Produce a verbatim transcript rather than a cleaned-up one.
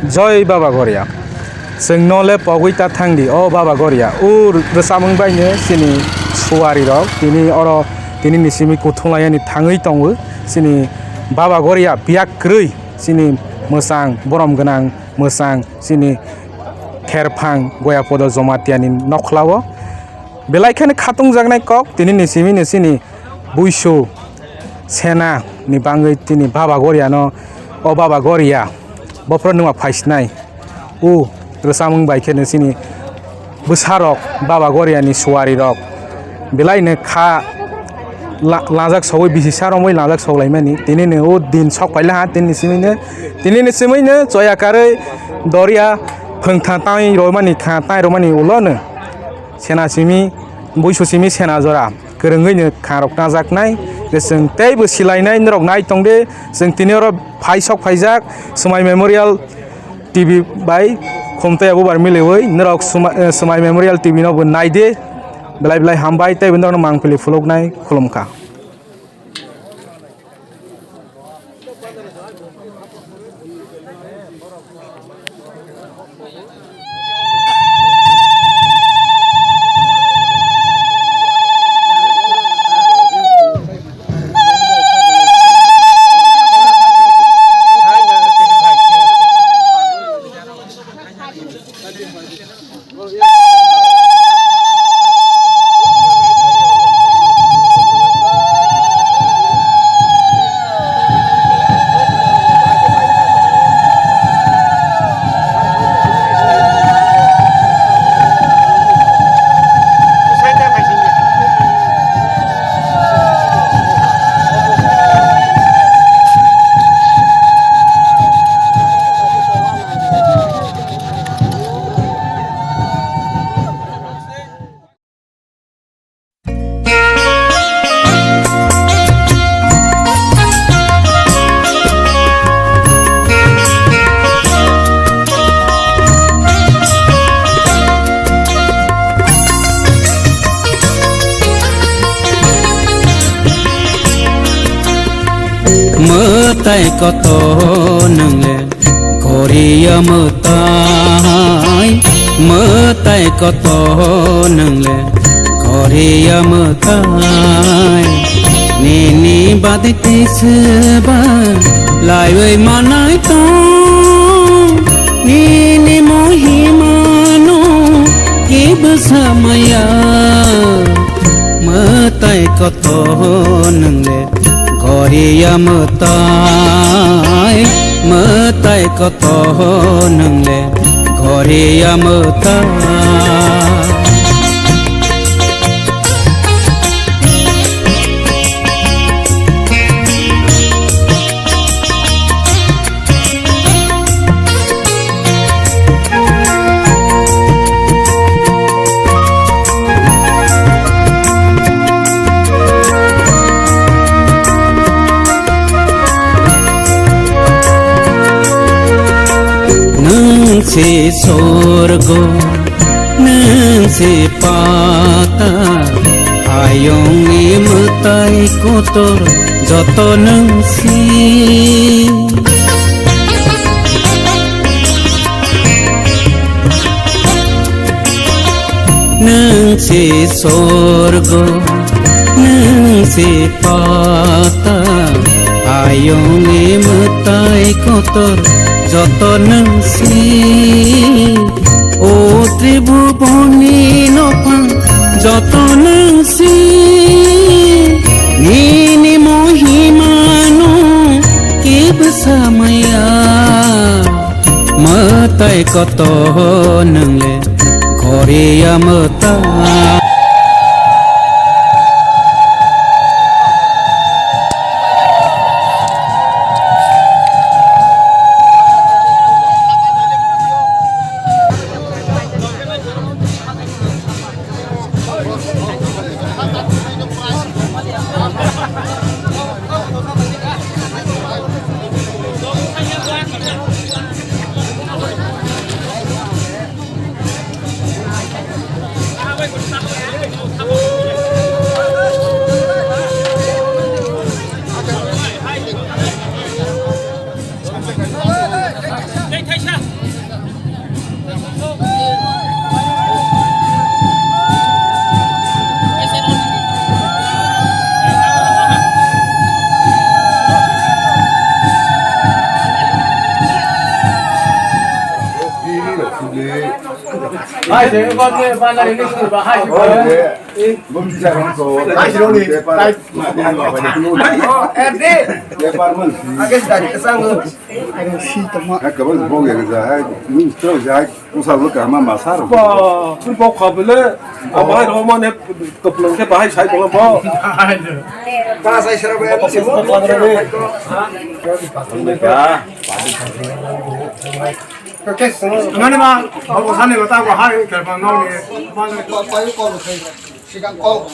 Joi Baba Goria. Chwng no le pogwi ta thang di, o Baba Goria. O rwchapmung bai no chini suari rok tini oro tini ni simi kuthung laiyani thangwi tongo. Chini Baba Goria biyak kwrwi chini mwchang borom gwnang mwchang chini Kherphang Goya Podo Jomatia ni nokhla o. Belai kheno khatung jaknai kok tini ni simi ni chini buisu sena ni bangwi tini Baba Goria no, o Baba Goria bophro nungma phaisinai. O rwchapmung bai kheno chini bwsarok, Baba Goria ni suari rok belai no kha la-, lajak sogwi bisi sa romwi lajak sok laimani. Tini no o din sok paila ha, tini ni simi no, tini ni simi no choya karwi doria phwngtha tai romani kha, tai romani ulo no. Sena simi, buisu simi sena jora kwrwngwi no kha rok najaknai. Je chwng teibo silainai norok nai tong de, chwng tini oro phai sok phaijak Swmai Memorial T V bai Khumtaiya bubar miliwi norok Swmai, eh, Swmai Memorial T V no bo nai de. Belai belai hambai tei bo norokno mangpili phuluknai khulumkha. Mwtai koto nwngle Goria mwtai, mwtai koto nwngle Goria mwtai. Nini badi tisba laiwi manai tong, nini mohimano kibsa maya. Mwtai koto nwngle Goria mwtai, mwtai koto nwngle Goria mwtai. Nwng se sorgo, nwng se pata, ayongni mwtai kotor joto nwng si. Nwng se sorgo, nwng se pata, ayongni mwtai kotor joto nwng si. O Tribhuboni nophang joto nwng si, nini mohimano kibsa maya. Mwtai koto nwngle Goria mwtai. Hai, se ko ne ba na ni su ba hai. Hai, se ni tai. Paper man. Age sa ke sang. Aro si to ma. Ka ba bo ge ja hai. Ni to ja hai. Kusa lo ka ma ma sar. Ba, ku bo kha bele. Amai ro ma ne kaplong ke bahai sai ko bo. Ba sai sero ba si mo. Ya. Mane ma, babu sani bata ko hai ke ba no ni. Ba pa yu ko lo sai. Sikang ko.